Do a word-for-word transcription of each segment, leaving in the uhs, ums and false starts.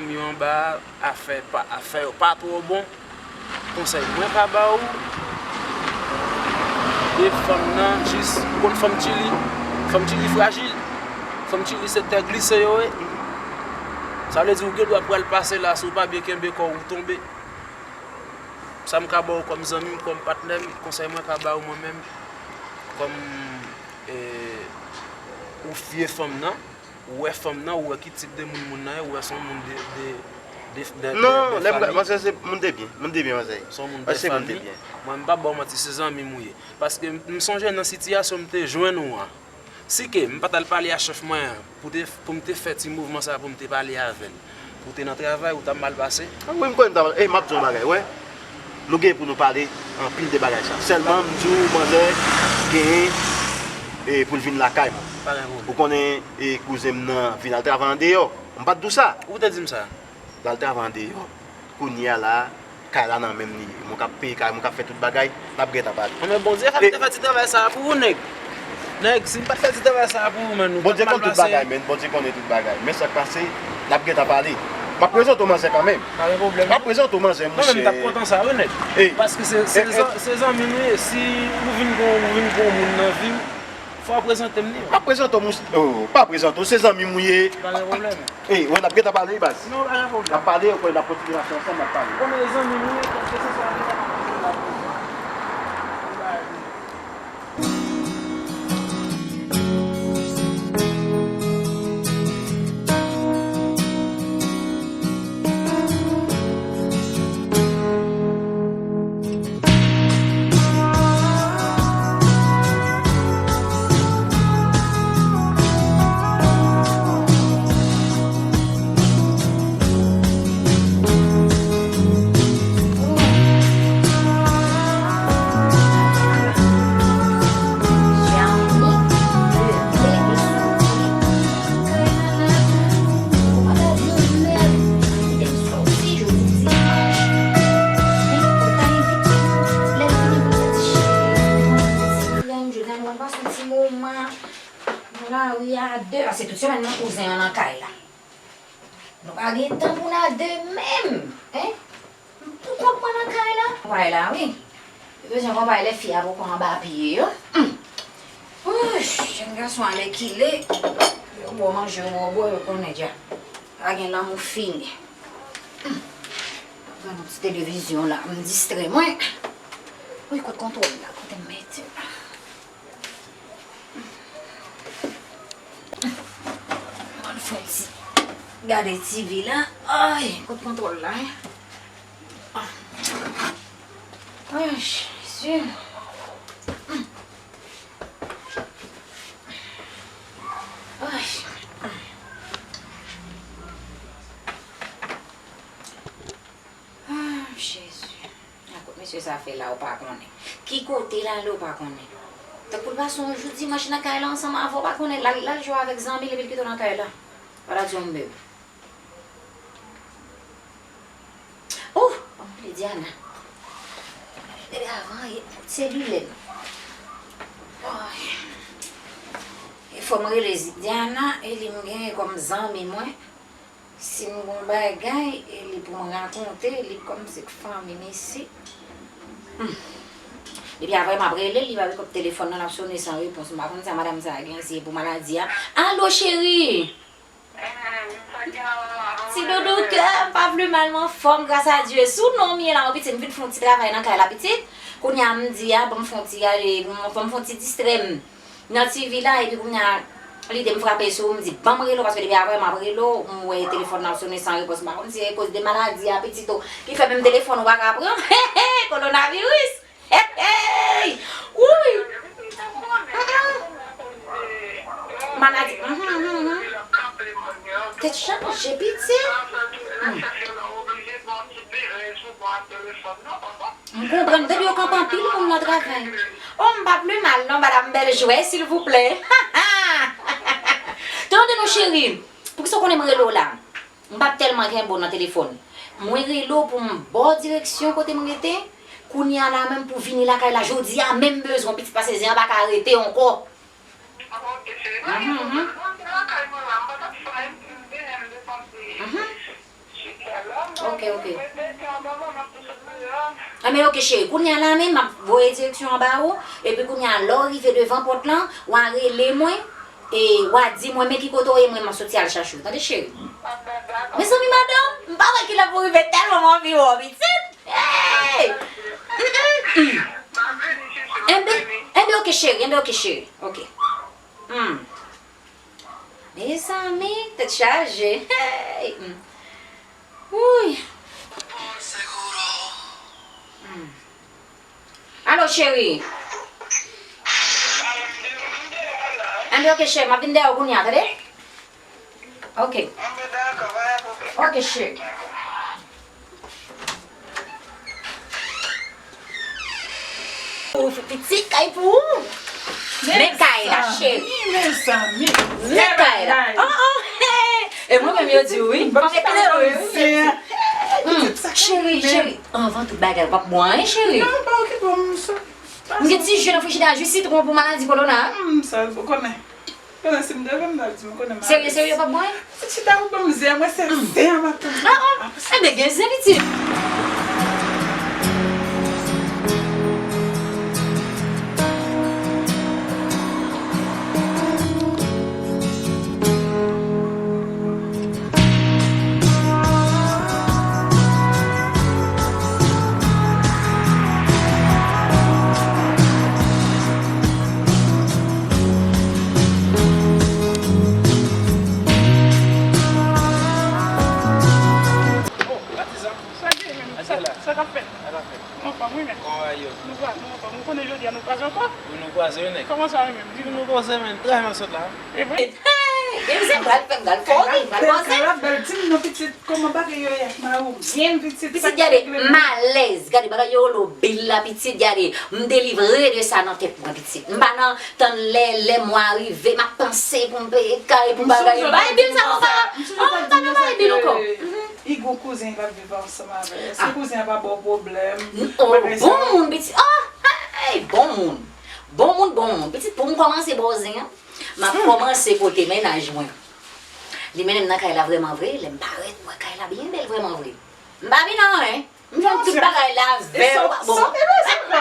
Yo anba a, afè pa, afè yo pa twò bon. Konsèy mwen ka ba ou, e fanm nan jis, ou konn fanm Chili? Fanm Chili frajil. Fanm Chili se tè glise yo ye. Sa vle di ou gen dwa pral pase la, si w pa byen kenbe kò w, ou tonbe. Sa m ka ba w kòm zanmi m, kòm patnè m, konsèy mwen ka ba w mwen menm, kòm, e, ou vye fanm nan, ou wè fanm nan, ou wè ki tip de moun moun nan ye, ou wè se yon moun de, de, de, de, de, Non, de lè m gade, fanmi. Manzè se moun de byen, moun de byen, manzè. Se yon moun Manzè de se moun de fanmi. Byen. Mwen, m p ap ba w manti, se zanmi m ou ye. Paske m, m sonje nan sitiyasyon m te jwenn ou an. Si ke m pa t al pale a chèf mwen an, pou te, pou m te fè ti mouvman sa pou m te pale avè l, pou te nan travay, ou t ap mal pase? Ah wi, m konnen m ta mal. E m ap di w yon bagay, wè. Nou gen pou nou pale anpil de bagay sa. Sèlman, m di w, manzè genyen e pou l vin lakay mwen. Pa gen pwoblèm. Ou konnen e kouzen m nan vin al travay andeyò. M pa t di w sa. Ou te di m sa. L al travay andeyò. Kounye a la, kay la nan men m li ye. Mwen k ap peye kay, mwen k ap fè tout bagay, n ap gentan pale. Anben Bondye fè m te fè ti travay sa a pou ou, nèg. Nèg, si m pa t fè ti travay sa a pou ou, menn, ou t ap mal pase. Bondye konn tout bagay, menn. Bondye konnen tout bagay. Men sa k pase, n ap gentan pale. M ap prezante w manzè kanmenm. Pa gen pwoblèm. M ap prezante w manzè, monchè. Mwen menm, m t ap kontan sa, wi, nèg. Paske se, se, se zanmi nou ye. Si ou vin gon, ou vin gon moun nan vi w, fò w prezante m li. M ap prezante w, monchè. Oh, pa prezante w, se zanmi m ou ye. Pa gen pwoblèm. Ey, wè, n ap gentan pale, wi, baz. Non, pa gen pwoblèm. N ap pale, ou konnen n ap kontinye aswè ansanm, n ap pale. Konnen zanmi nou ye, kèlkeswa sa nou ap fè. Nan lari a de, paske tout semèn nan kouzen an nan kay la. Nou pa gen tan pou n a de menm, en? M pou kont mwen nan kay la. Konpay la, wi. Yo bezwen konpay lè fi a poko anba pye yo. Humm. Wouch, jèn gason alèkile. Yo ba w manje, yo ba w bwè, yo konnen dja. Pa gen lanmou fini. Humm. Gade yon ti televizyon la, m distrè mwen. Wi, kot kontwòl la, kote m mete l? Mwen fè ti gade T V la. Ay, kot kontwòl la, en? Ay, Jezi. Ay. Ah, Jezi. A kot mesye sa fè la, ou pa konnen. Ki kote l ale, ou pa konnen. Tankou l pase yon jou dimanch nan kay la ansanm avè w, ou pa konnen. L al, l al jwe avèk zanmi l epi l kite w nan kay la. Pa ta di yon mèb. Oh! Ban m rele Diana. Depi avan, e, selilè m. Ay. E fò m rele Diana, e li m genyen kòm zanmi mwen. Si m gon bagay, e li pou m rakonte, li kòm se k fanmi m isi. Humm. Depi avan m ap rele l, li pa rekòp telefòn nan, l ap sone san repons. M pa konn sa madanm sa a gen, si e pou maladi a. Alo, cheri! Ti doudou kè, m pa pli mal, m anfòm, gras a Dye. Sou non m ye la, wi, pitit, m vin fè yon ti travay nan kay la, pitit. Kounye a, m di a, ban m fè yon ti gade, ban m fè yon ti distrè m nan T V la, epi kounye a, lide m frape sou ou, m di, ban m rele w, paske depi avan m ap rele w, m wè telefòn nan ap sone san repons. M pa konn si e koz de maladi a, pitit, ou, ki fè menm telefòn ou pa ka pran. Kowonaviris! Hey, hey! Wouy! Maladi. Tèt chaje, pitit. M konprann, depi yo kanpe anpil moun nan travay. Oh, m pa pli mal non, madanm bèl jwè, silvouplè. Tande non, cheri, poukisa w konnen m rele w la? M p ap tèlman kenbe w nan telefòn. Mwen rele w pou m ba w direksyon kote m rete. Kounye a la menm pou vini lakay la jodi a menm, m bezwen w pitit, paske zen an pa ka rete ankò. Mhm, mhm. Mhm. Ok, ok. Enben, ok, cheri. Kounye a la menm, m ap voye direksyon an ba ou. Epi kounye a, lè w rive devan pòt lan, w a rele mwen. E w a di mwen, men ki kote w ye, mwen, m a soti al chache w. Tande, cheri. Mezanmi, madanm, m pa wè kilè pou rive tèlman m anvi wè w, pitit. Hey! Mm, mm, mm. Enben, enben, ok, cheri. Enben, ok, cheri. Ok. Hmm. Mezanmi, tèt chaje. Hey! Hmm. Wouy! Hmm. Alo, cheri. Enben, ok, cheri, m ap vin dèyè w kounye a, tande? Ok. Ok, cheri. Ou fè pitit kay pou ou. Men kay la, cheri. Men kay la. Oh, oh, hey. E mwen menm yo di wi. M ap eklere w, wi. Hmm, cheri, cheri. Anvan tout bagay, w p ap bwè anyen, cheri. Non, pa okipe w, m sa. M gen ti ji nan frijidè a, ji sitwon pou maladi kolona. Hmm, sa, ou konnen. Konnen si m te vle m t ap di m konnen m a lèz. Serye, serye, w p ap bwè? Pitit, chita ou ban m zen an, mwen se zen an m ap tann. Ah, ah. Enben, gen zen, pitit. Oh, patizan. Sa gen menm? Sa, sa k ap fèt? Sa k ap fèt? Anfòm, wi, men. Kòman bagay yo? Nou pa, nou anfòm. Ou konnen jodi a nou kwaze ankò? Wi, nou kwaze, wi, nèg. Kòman sa, wi, menm? Di nou. Nou kwaze, men. Trè byen sot la. E vre? Hey! Gen zen pral fè m pral fò wi, pral bèl, fòse. Kay la bèl, di m non, pitit, kòman bagay yo ye ak mari w? Byen, pitit, sa k regle menm? Pitit, gade, m alèz. Gade, bagay yo rele w bil la, pitit, gade. M delivre de sa nan tèt mwen, pitit. M pa nan tann lè, lè mwa rive, m ap panse pou m peye kay, pou bagay yo. Bay bil sa, papa. Oh, m pa nan bay bil ankò. Igo kouzen l ap viv ansanm avè l. Èske kouzen an pa ba w pwoblèm? Oh, bon moun, pitit. Oh, hey, bon moun. Bon moun, bon moun. Pitit, pou m kòmanse ba w zen an, m ap kòmanse kote mennaj mwen. Li mennen m nan kay la vrèman vre, lè m parèt, m wè kay la byen bèl vrèman vre. M pa vin anyen. M jwenn tout bagay la vè. Sa w te bezwen ankò.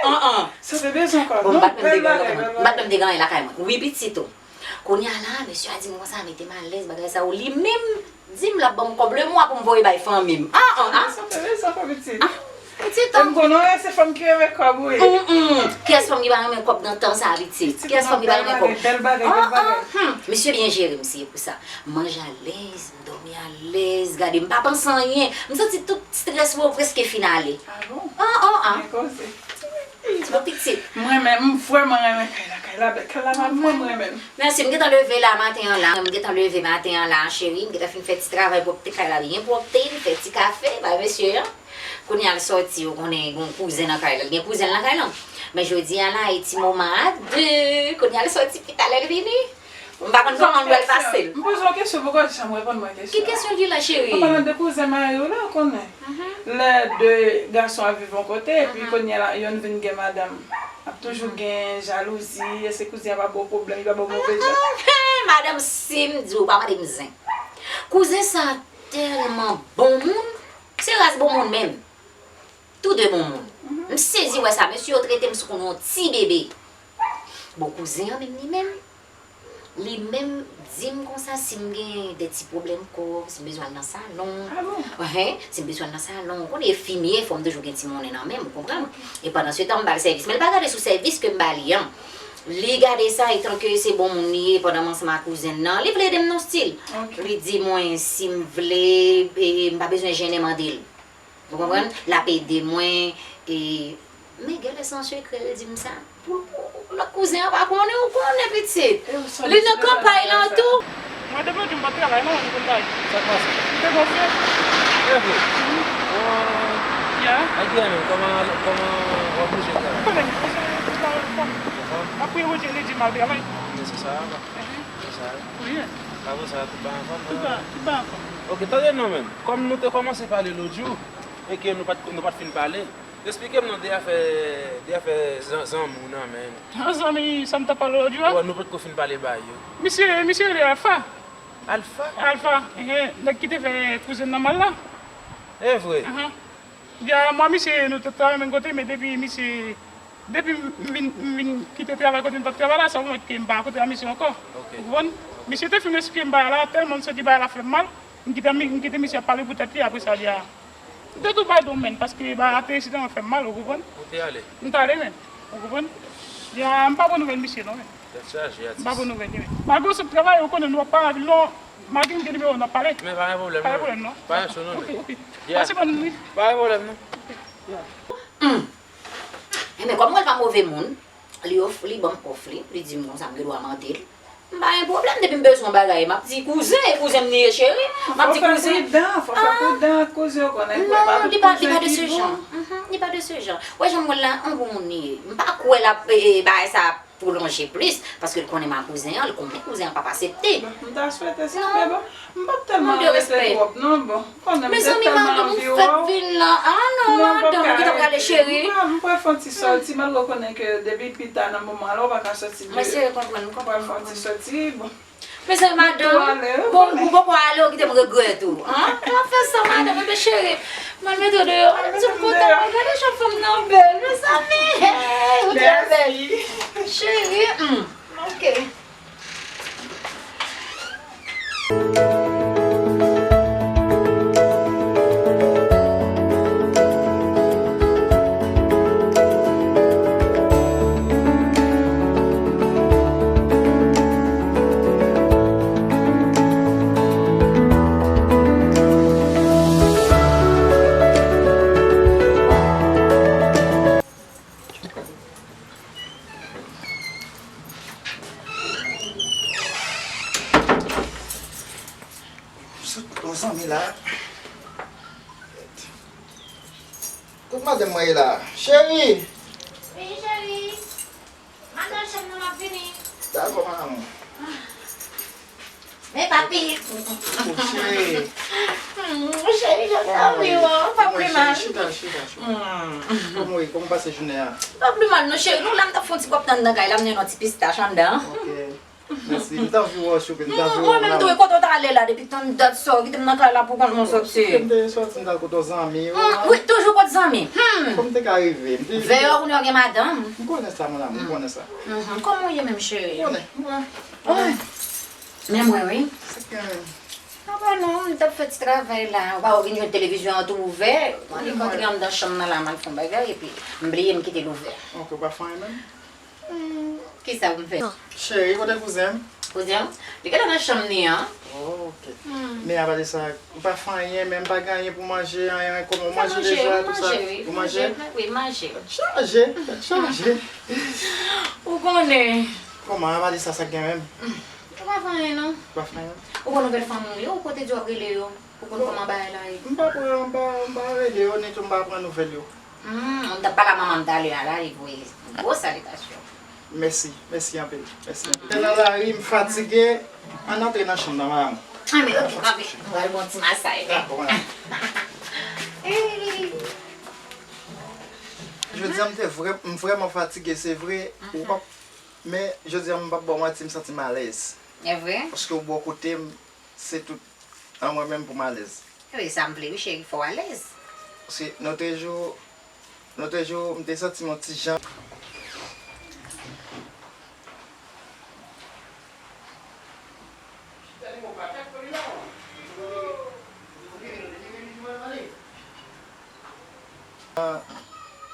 An, an. Sa w te bezwen ankò. Bon, m pa t menm te gen anyen lakay mwen. M pa t menm te gen anyen lakay mwen. Wi, pitit o. Kounye a la, mesye a di m konsa, mete m alèz, bagay sa yo. Li menm di m l ap ban m kòb lemwa pou m voye bay fanmi m. An, an, an. Sa w te bezwen ankò, pitit. Ah, pitit o. E m konnen w se fanm ki renmen kòb ou ye. Mm, mm. Kiyès fanm ki pa renmen kòb nan tan sa, pitit? Kiyès fanm ki pa renmen kòb? Bèl bagay, bèl bagay, bèl bagay. An, an, hmm. Mesye byen jere m, se pou sa. M manje alèz. Dòmi alèz, gade, m pa panse anyen. M santi tout strès mwen yo prèske fin ale. Ah bon? Ah, ah, ah. Byen koze. Bon, pitit. M renmen, m vrèman renmen kay la, kay la bèl. Kay la pa mwen, m renmen. Mèsi, m gentan leve la maten an la. M gentan leve maten an la, cheri. M gentan fin fè ti travay pwòpte kay la, byen pwòpte, m fè ti kafe, bay mesye an. Kounye a l sòti, ou konnen, gen yon kouzen nan kay la. L gen kouzen l nan kay la. Men jodi a la, e ti moman a de. Kounye a l sòti, pi talè l vini. M pa konn kòman m pral pase l. M poze w kesyon, poukò w janm reponn mwen kesyon an? Ki kesyon ki la, cheri? An palan de kouzen mari w la, ou konnen. Lè de gason ap viv yon kote, epi kounye a la, yonn vin gen madanm. Ap toujou gen jalouzi, èske kouzen an pa ba w pwoblèm, li pa ba w move jan? Madanm, si m di w, pa mande m zen. Kouzen sa tèlman bon moun, se ras bon moun menm. Tou de bon moun. M sezi wè sa, mesye yo trete m sou konn yon ti bebe. Bon, kouzen an menm, li menm, li menm di m konsa si m gen de ti pwoblèm kò, si m bezwen al nan salon. Ah bon? Hen, si m bezwen al nan salon. Ou konnen enfimye, fò m toujou gen ti monnen nan men m, ou konprann? Ok. E pandan se tan, m ba l sèvis. Men l pa gade sou sèvis ke m ba li an. Li gade sa, etan ke se bon moun li ye, pandan m ansanm ak kouzen nan, li vle ede m nan stil. Ok. Li di mwen si m vle, e, m pa bezwen jennen mande l. Ou konprann? L ap ede mwen, e, men genlè se yon sekrè l di m sa. Pou, pou lòt kouzen an pa konnen, ou konnen, pitit. Li nan kanpay lan tou. Mwen, depi yon jou m pa t travay, non, mwen konn bay. Sa k pase? M te gonfle. E vre? Oh. Yeah. Adrienne, kòman, kòman w ap bouje travay? Kòman? Anfòm. M ap priye Bondye, li di m al travay. Men se sa, pa. Se sa. Wi. Apre sa, tout bagay anfòm? Tout bagay, tout bagay anfòm. Ok, tande non, men. Kòm nou te kòmanse pale lòt jou, e ke nou pa t, nou pa t fin pale, esplike m non de afè, de afè zan-, zanmi w nan, men. Zanmi, sa m t ap pale lòt jou a? Wè, nou potko fin pale bagay yo. Misye, misye rele Alpha. Alpha? Alpha, ehe, nèg ki te fè kouzen nan mal la. E vre. Ahan. Di a mwa misye, nou te travay menm kote, men depi misye, depi m vin, m vin kite travay kote m t ap travay la, sa fè ke m pa kote a misye ankò. Ok. Ou konprann? Misye te fin esplike m bagay la, tèlman m santi bagay la fè m mal, m kite, m kite misye ap pale pou tèt li, apre sa, di a, m te tou bay domèn, paske bagay la te esite fè m mal, ou konprann? Ou te ale? M t ale menm, ou konprann? Di a, m pa pran nouvèl misye non, men. Tèt chaje, atis. M pa pran nouvèl li, men. Malgre w sot travay, ou konnen nou ap pale anpil non. Malgre m gen nimewo w, n ap pale. Men pa gen pwoblèm, non. Pa gen pwoblèm, non. Pa gen pwoblèm, non. Ok, ok. Yeah. Mèsi, bòn nwit. Pa gen pwoblèm, non. Hum. Enben, kòm mwen pa move moun, li of-, li ban m òf li, li di m konsa m gen dwa mande l. M pa gen pwoblèm, depi m bezwen yon bagay, m ap di kouzen, e kouzen m li ye, cheri. M ap di kouzen. Fò fè pridan, fò fè pridan ak kouzen, ou konnen. Non, li pa, li pa de se jan. Mhm, li pa de se jan. Wè, jan m wè l la, yon bon moun li ye. M pa kwè l ap, e, e, bagay sa ap pwolonje plis, paske l konnen m a kouzen an, l konnen kouzen an p ap asepte. Bon, m ta swete sa, men bon, m p ap tèlman rete twòp non, bon. Ou konnen m te tèlman anvi wè w. Mezanmi, madanm, ou fèk vin la. Ah non, madanm, ou gentan prale, cheri. M pral fè yon ti sòti, malgre w konnen ke depi pita nan moman la, ou pa ka sòti de. Mwen sere konprann, m konprann. M pral fè yon ti sòti, bon. Mezanmi, madanm, bon, ou poko ale, ou kite m regrèt ou. An? Ou ap fè sa, madanm, enben cheri. M al mete w deyò. Ti pòtay, gade jan fanm nan bèl, mezanmi. Hey, ou trè bèl. Cheri, hmm, ok. Sot yon zanmi la. Kot madanm mwen ye la? Cheri! Wi, cheri. M al nan chanm nan, m ap vini. Dakò, madanm. Men papi. Kouche. Hmm, cheri, jan w ta vle w, pa pli mal. Chita, chita, chita. Hmm. Kòman w ye? Kòman w pase jounen an? Pa pli mal non, cheri. Nou la, m t ap fè yon ti gwòp nan anndan kay la, m jwenn yon ti pistach anndan. Ok. Mèsi. M t anvi wè w, choupe. M t anvi wè w. Mwen menm tou, kote w t ale la depi tann dat sa, w kite m nan kay la pou kont mwen sòti. M te sòti, m t al kote yon zanmi. Wi, toujou kot zanmi. Hmm. Kòman te ka rive? M te... Veyò kounye a w gen madanm. M konnen sa, mon amour, m konnen sa. Mhm. Kòman w ye menm, cheri? Ou konnen, m wè. Men mwen, wi. Sa k gen menm? Apa non, m t ap fè ti travay la. Ou pa wè w vin jwenn televizyon an tou ouvè. Mwen li kontre anndan chanm nan la, m al fè yon bagay, epi m bliye m kite l ouvè. Ok, ou pa fè anyen menm? Hmm, kisa pou m fè? Cheri, kote kouzen m? Kouzen w? Li gentan nan chanm li an. Oh, ok. Hmm. Men apa de sa, ou pa fè anyen, menm pa gen anyen pou manje, anyen, kòman w manje deja, tout sa? Ou manje? Wi, manje. Tèt chaje, tèt chaje. Ou konnen. Kòman, apa de sa, sa k gen menm? Ou pa fè anyen, non. Ou pa fè anyen? Ou konn nouvèl fanmi w yo, ou kote di w ap rele yo? Ou konn kòman bagay la ye? M pa pran, m pa, m pa rele yo, ni tou m pa pran nouvèl yo. Hmm, m t ap pale a manman m talè a la, li voye gwo salitasyon. Mèsi, mèsi anpil, mèsi anpil. Mwen nan lari, m fatige, ann antre nan chanm nan, madanm. Ah, men ok, papi, m pral ba w ti masaj. Dakò, madanm. Hey. Jodi a, m te vrè, m vrèman fatige, se vre, ou p ap, men jodi a, m p ap ba w manti, m santi m alèz. E vre? Paske w bò kote m, se tout an mwen menm pou m alèz. Wi, sa m vle wi, cheri, fò w alèz. Paske lòt jou, lòt jou, m te santi m yon ti jan.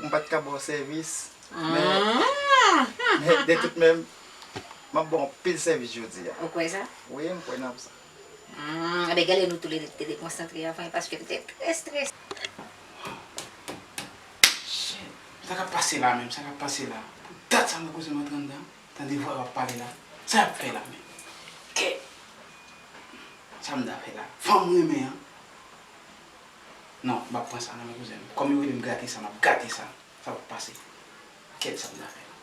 M pa t ka ba w sèvis, men, men de tout menm, m ap ba w anpil sèvis jodi a. Ou kwè sa? Wi, m kwè nan sa. Hmm, enben, genlè nou toulede te dekonsantre anvan, paske m te trè strese. Shit. Sa k ap pase la menm? Sa k ap pase la? Pou dat sa mwen koze m antre anndan, tande vwa yo ap pale la. Sa y ap fè la menm? Kè! Sa m ta fè la? Fanm renmen an? Non, m ap pran sa nan men kouzen m. Kòm yo rele m gate sa, m ap gate sa. Sa p ap pase. Kèt, sa m ta fè la?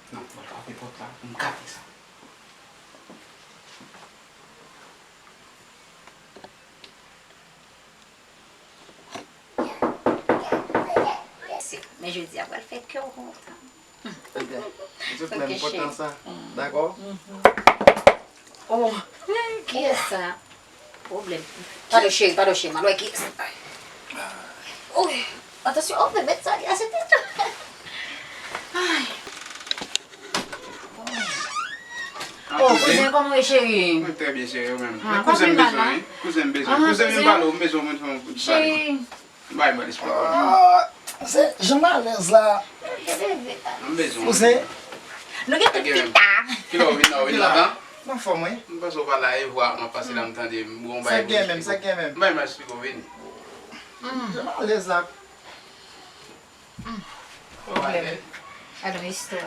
Non, m pral frape pòt la pou m gate sa. Men jodi a pral fè kè w kontan. Ebyen, m sot menm kontan sa. Dakò? Oh, kiyès sa? Pwoblèm. Padon cheri, padon cheri, m al wè kiyès. Oy, atansyon, oh, bebe, sa li ase tèt. Ay. Oh, kouzen, kòman w ye, cheri? Mwen trè byen, cheri, ou menm? Ah, kouzen m bezwen, wi. Kouzen m bezwen. Kouzen m, vin pale w, m bezwen w, mwen fè yon kout pale. Cheri. Bay mwen lespri. Ah, se jan m alèz la. M bezwen. Kouzen. Nou gen tout pita. Kilè w vin la, w vin la? M anfòm, wi. M panse w pa la, e vwa m ap pase la, m tande m gon bagay. Sa gen menm, sa gen menm. M bay mwen eksplike w, vini. Jan m alèz la. Pwoblèm. Gade yon istwa.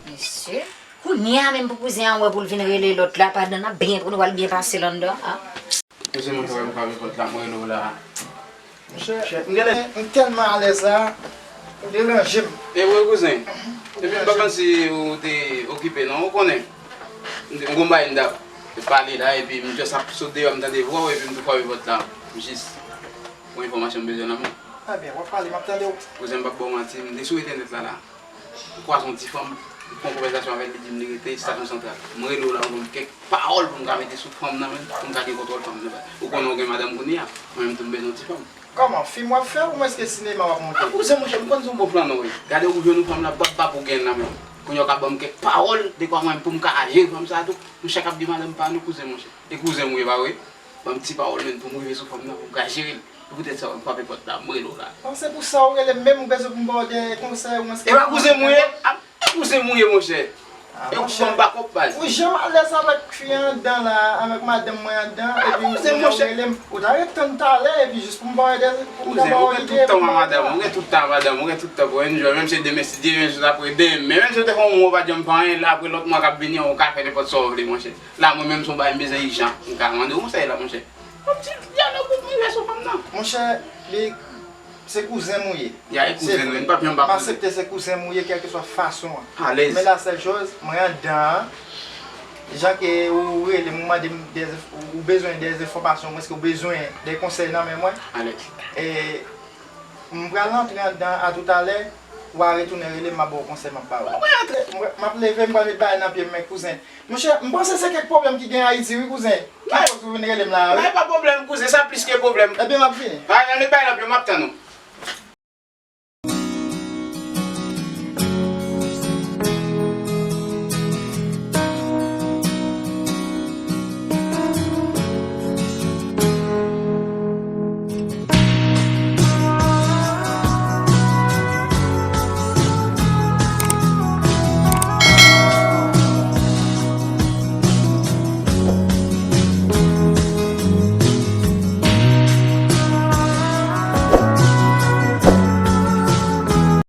Mesye. Kounye a menm pou kouzen an wè pou l vin rele lòt la, pandan n ap byen, pou nou pral byen pase l anndan, a. Mesye, mwen fè m frape pòt la, mwen rele w la. Monchè, m genlè, m tèlman alèz la, ou deranje m. E vre, kouzen. Epi m pa panse ou te okipe, non, ou konnen. M te, m gon bagay m t ap pale la, epi m just ap sot deyò, m tande vwa w, epi m tou frape pòt la. M jis, yon enfòmasyon m bezwen nan men w. Ebyen, w ap pale, m ap tande w. Kouzen, m p ap ba w manti, m te sou entènèt la, la. M kwaze yon ti fanm, m fè yon konvèsasyon avè l, li di m li rete Estasyon Santral. M rele w la, ou ban m kèk pawòl pou m ka mete sou fanm nan, men, pou m ka gen kontwòl fanm nan. Ou konnen ou gen madanm kounye a, mwen menm tou m bezwen yon ti fanm. Kòman, fim w ap fè oubyen se sinema w ap monte? Ah, kouzen, monchè, m konn se yon bon flannè w ye. Gade ou jwenn yon fanm la, bap bap ou gen nan men w. Kounye a w ka ban m kèk pawòl, dekwa mwen pou m ka jere fanm sa a tou. Monchè, k ap gen madanm pa nou, kouzen, monchè. E kouzen m ou ye, pa vre? Ban m ti pawòl, men, pou m rive sou fanm nan, pou m ka jere l. E poutèt sa, m frape pòt la, m rele w la. Ah, se pou sa ou rele m menm, ou bezwen pou m ba w de konsèy, ou mwen. E pa kouzen m ou ye? Ah, e kouzen m ou ye, monchè. Ah, e ou ban m bakòp, baz. Ou jan m alèz avèk fi an anndan la, avèk madanm mwen anndan, epi ou rele m. Ou ta ret tann talè, epi jis pou m ba w de, pou m ka ba w ide, pou m ba w plan. Kouzen, ou gen tout tan a madanm, ou gen tout tan a madanm, ou gen tout tan pou enjoy, menm si demen, si Dye vle, jis apre demen, menm si ou te fè yon mwa ou pa janm fè anyen, la, apre lòt mwa k ap vini an, ou ka fè nenpòt sa w vle, monchè. La, mwen menm, se yon bagay m bezwen ijan. M ka mande w konsèy la, monchè. Yon ti dyalòg pou m rive sou fanm nan. Monchè, li, se kouzen m ou ye. Ya, e kouzen nou ye, n p ap janm pa koze. M aksepte se kouzen m ou ye, kèlkeswa fason an. Alèz. Men la sèl choz, mwen anndan an, jan ke ou rele m, ou mande m de, ou bezwen de enfòmasyon, mwen, èske ou bezwen de konsèy nan men mwen? Alèz. E m pral antre anndan a toutalè, w a retounen rele m, m a ba w konsèy, m ap ba w. Mwen antre. Mwen, m ap leve, m pral met bagay nan pye m, men kouzen. Monchè, m panse se kèk pwoblèm ki gen Ayiti, wi, kouzen. Ki koz ou vin rele m la a, wi. Bay pa pwoblèm, kouzen, sa plis ke pwoblèm. Ebyen, m ap vini. Bay nan met bay nan pye, m ap tann ou.